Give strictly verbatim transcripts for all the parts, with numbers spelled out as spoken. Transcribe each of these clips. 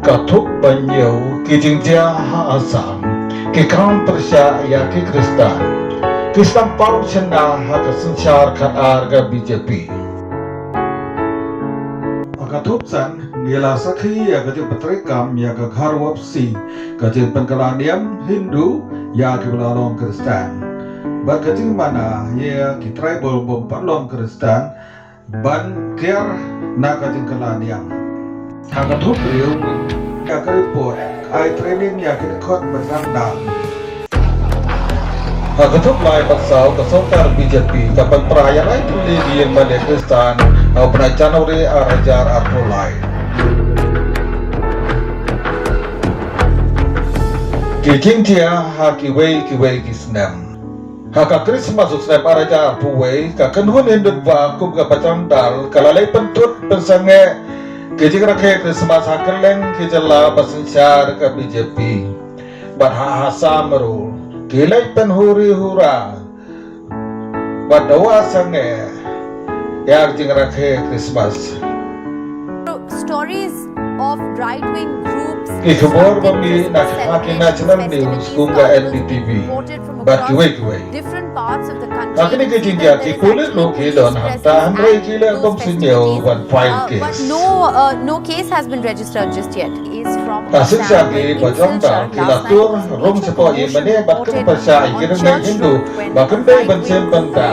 Ka thup ba hynñiew, ki jingjia ha Assam ki kham pyrshah ïa ki Khristan. Ki sdang paw shynna ha ka synshar khatar ka B J P. Ha ka thup san, ngi la sakhi ïa ka jingpyntreikam ïa ka ghar wapsi, ka jingpynkylla niam Hindu ïa kiba la long Khristan, bad ka jingmana ïa ki tribal bym pat long Khristan ban kiar na ka jingkylla niam. Ha ka thup hynriew, ïa ka report, ai training ïa ki dkhot ba dang dang. Ha ka thup lai bad saw, ka sorkar B J P ka pynpra ïa lai tylli ki ïingmane Khristan ha u bnai January ar hajar arphew lai. Ki jingjia ha kiwei kiwei ki snem. Ha ka Krismas u snem ar hajar arphew wei, ka kynhun Hindutva kum ka Bajrang Dal ka la leit pynthut pynsangeh ki jingrakhe Krismas ha kylleng ki jylla ba synshar ka B J P. Bad ha Assam ruh ki leit pynhuri hura bad dawa sangeh ïa ki jingrakhe Krismas. Stories of right-wing groups. Ki khubor ba mih na ki National News kum ka N D T V bad kiwei kiwei. Different parts of the country. Ha kine ki jingjia ki pulit ruh ki don hangta, hynrei ki leh bym sniew ban file case. Uh, but no, uh, no case has been registered just yet. Ka synshar ki Bajrang Dal ki la tur rung shapoh ïingmane bad kynpyrshah ïa ki riewngeit Hindu ba kim dei ban shim bynta.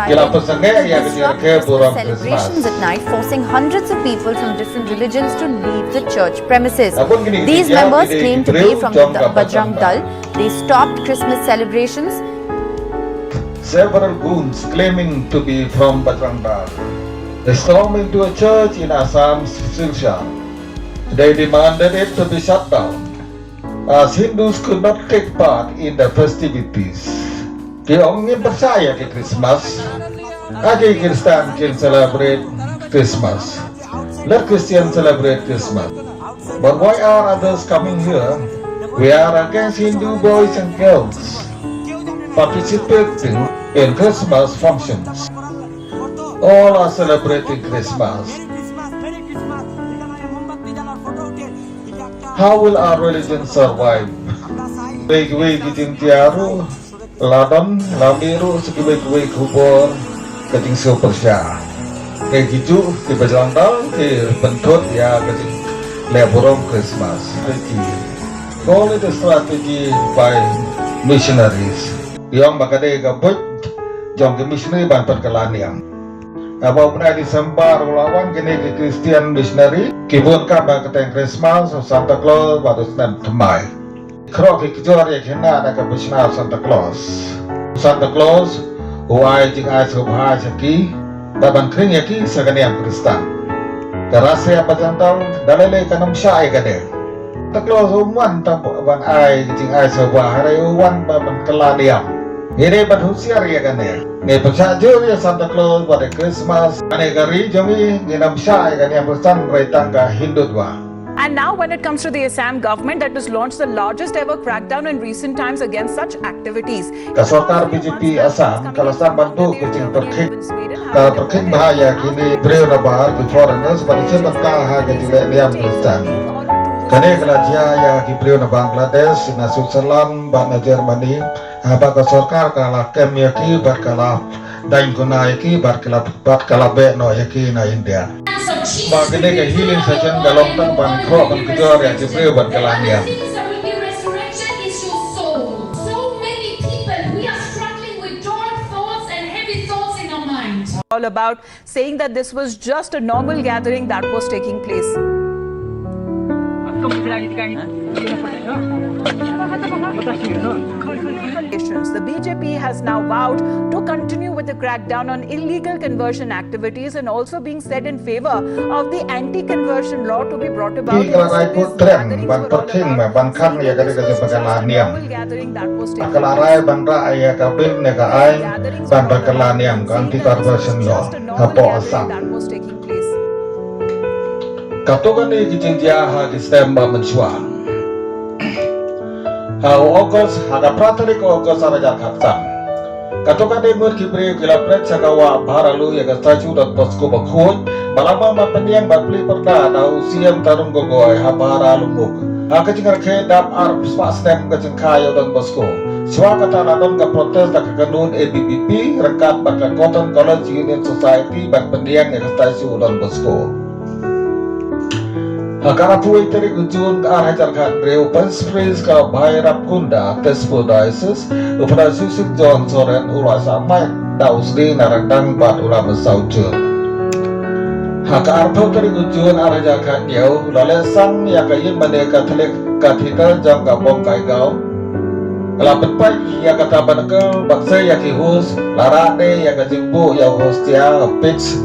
Ki la pynsangeh ïa ka jingrakhe burom Krismas. Celebrations at night, forcing hundreds of people from different religions to leave the church premises. These members claim to be from the Bajrang Dal. They stopped Christmas celebrations. Several goons claiming to be from Bajrang Dal, they stormed into a church in Assam, Silchar. They demanded it to be shut down, as Hindus could not take part in the festivities. Ki ong ngim pyrshah ïa ka Krismas. Ka ki Khristan kin celebrate Krismas. Let Christians celebrate Christmas. But why are others coming here? We are against Hindu boys and girls participating in Christmas functions. All are celebrating Christmas. How will our religion survive? Wei wei ki jingtiar ruh la don, la mih ruh sa kiwei kiwei khubor ka jingsngewpyrshah. Ka ki juh ki Bajrang Dal ki pynthut ïa ka jingleh burom Krismas. Ka ki call it a strategy by missionaries. Ki ong ba ka dei ka buit jong ki missionary ban pynkylla niam. Haba u bnai December u la wan kine ki Christian missionary, ki bun kam ha ka kyrteng Krismas, u Santa Claus bad u snem thymmai. Khroh ki kjor ïa ki khynnah da kaba shna u Santa Claus. Santa Claus u ai jingai sngewbha sha ki da ban khring ïa ki sha ka niam Khristan. Ka Rasia Bajrang Dal da lei lei kan ym shah ïa kane. Santa Claus um wan tang ban ai jingai sngewbha, hynrei u wan ban pynkylla niam. Ngi dei ban husiar ïa kane. Ngi pyrshah jur ïa Santa Claus bad ïa Krismas. Kane ka ri jong ngi, ngin ym shah ïa ka niam Khristan hynrei tang ka Hindutva. And now, when it comes to the Assam government, that has launched the largest ever crackdown in recent times against such activities. Ka sorkar B J P Assam ka la sdang ban buh ka jingpyrkhing, ka pyrkhing bha ïa kine ki briew nabar, ki foreigners, ban shim bynta ha ka jingleh niam Khristan. Kane ka la jia ïa ki briew na Bangladesh, na Switzerland bad na Germany, haba ka sorkar ka la kem ïa ki bad ka la daiñ kuna ïa ki bad ka la, bad ka la beh noh ïa ki na India. Ba kane ka healing session ka long tang ban khroh ban kjor ïa ki briew ban kylla niam. All about saying that this was just a normal gathering that was taking place. The B J P has now vowed to continue with the crackdown on illegal conversion activities and also being said in favor of the anti-conversion law to be brought about. Ki ka la rai kut trem ban pyrkhing, ban khang ïa ka dei ka jingpynkylla niam. Ka la rai ban rah ïa ka bill ne ka aiñ ban pynkylla niam, ka anti-conversion law hapoh Assam. Katto katne ki jingjia ha ki snem ba mynshuwa. Ha u August, ha ka phra tarik u August ar hajar khatsan, Katto katne ngut ki briew ki la pret sha ka wah Bharalung ïa ka statue Don Bosco bakhuid, ba la bam ban pyndiang bad plie pyrda da u Siem Tarun Gogoi ha Bharalung. Ha ka jingrakhe dap ar spah snem ka jingkha ïa u Don Bosco, shuwa kata la don ka protest da ka kynhun A B V P ryngkat bad ka Cotton College Union Society ban pyndiang ïa ka statue Don Bosco. Ha ka arphew tarik u Jun ka ar hajar khathynriew, u Prince Priest ka Bhairap Kunda, Tezpur Diocese, u Father Shisik John Soren u la shah mait da u sdie na ryndang bad u la mynsaw jur. Ha ka arphew tarik u Jun ar hajar khathynñiew, la leh sang ïa ka ïingmane Catholic Cathedral jong ka Bongkaigaon. Ka la pynpait ïa ka tabernacle bad sa ïa ki host, la rah de ïa ka jingbuh ïa u hostia, pix.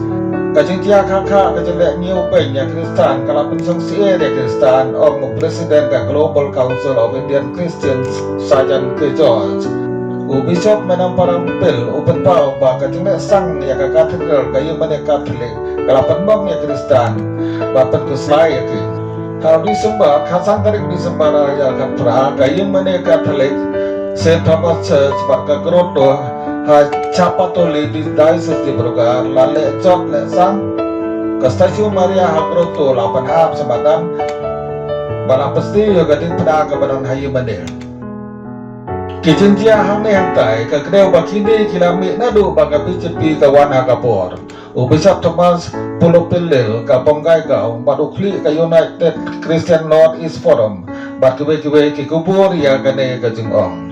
Ka jingjia khakha ka jingleh ñiewbeiñ ïa Khristan ka la pynshong syier ïa Khristan, ong u President ka Global Council of Indian Christians, Sajan K George. U Bishop Menam Parapil u pynpaw ba ka jingleh sang ïa ka Cathedral ka ïingmane Catholic ka la pynmong ïa Khristan ba pynkhuslai ïa ki. Ha u December, khatsan tarik December ar hajar khatphra, ka ïingmane Catholic Saint Thomas Church bad ka grotto ha Chapatoli, Diocese Dibrugarh, la leh jot leh sang ka statue Maria ha grotto, la pynhap sha madan bad la pynsniew ïa ka diengphna kaba don ha ïingmane. Ki jingjia hangne hangtai ka kdew ba kine ki la mih naduh ba ka B J P ka wan ha ka por. U Bishop Thomas Pulopillil ka Bongkaigaon bad u khlieh ka United Christian North East Forum bad kiwei kiwei ki kubur ïa kane ka jingong.